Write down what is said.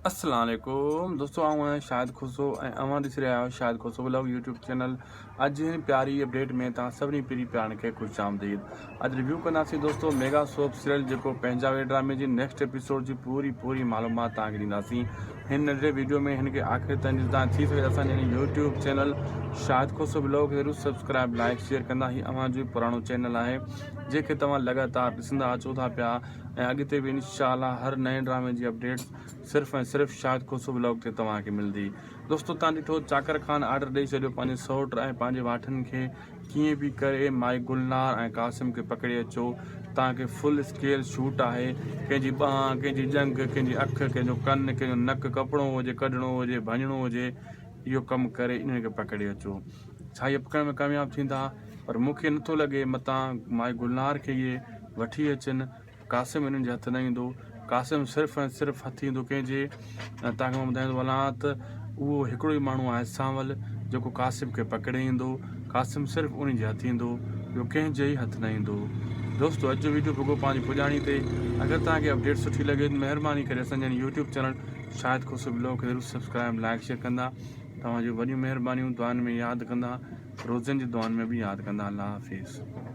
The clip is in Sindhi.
السلام عليڪم دوستو آئون آهيان شاهد کوسو ۽ اوهان ڏسي رهيا آهيو Shahid Khoso blog YouTube channel اڄ جي هن پياري اپڊيٽ ۾ توهان سڀني پيري پيارن کي خوش آمديد اڄ ريويو ڪنداسين دوستو ميگا سوپ سيريل جيڪو پنهنجا وي ڊرامي جي نيڪسٽ ايپيسوڊ جي پوري پوري معلومات توهان کي ڏينداسين هن ننڍڙي ويڊيو ۾ هن کي آخر تائين ڏسندا ٿي سگهي اسان جي YouTube channel Shahid Khoso blog کي ضرور سبسڪرائب لائڪ شيئر ڪندا هي اوهان جو پراڻو چينل آهي جنهن کي توهان لڳاتار ڏسندا اچو ٿا پيا ۽ اڳتي به انشاء الله هر نئين ڊرامي جي اپڊيٽس صرف ۽ صرف شاهد کوسو بلاگ تي توهان کي ملندي. دوستو تان ڏٺو چاڪر خان آرڊر ڏئي ڇڏيو پنهنجي سئوٽ ۽ پنهنجي واٺن کي ڪيئن به ڪري مائي گلنار ۽ قاسم کي پڪڙي اچو توهان کي فل اسڪيل شوٽ آهي ڪنهن جي ٻانهن ڪنهن جي ڄنگهه ڪنهن جي اک ڪنهن جو ڪن ڪنهن جو نڪ ڪپڻو هجي ڪڍڻو هجي ڀڃڻو هجي اهو ڪم ڪري انهن کي پڪڙي اچو ڇا اهي پڪڙڻ ۾ ڪامياب ٿيندا پر مون کي نٿو لڳي متان مائي گلنار کي اهي وٺي اچن. قاسم انهن جي هٿ نه ايندو. قاسم صرف ۽ صرف هٿ ايندو ڪنهن جي؟ توهان کي مان ٻڌائيندو هلان ته اهو هڪڙو ئي ماڻهو آهي سانول جيڪو قاسم کي پڪڙي ايندو. قاسم صرف انهي جي هٿ ايندو ٻيو ڪنهن جي ئي هٿ نه ايندو. دوستو اڄ جو ويڊيو پڳو پنهنجي پڄاڻي تي. اگر توهان کي اپڊيٽ سٺي لڳي ته مهرباني ڪري اسان جي هن YouTube channel Shahid Khoso vlog کي ضرور سبسڪرائب لائڪ شيئر ڪندا. توهان جون وڏيون مهربانيون دعائن ۾ ياد ڪندا. روزن جي دعائن ۾ به ياد ڪندا. الله حافظ.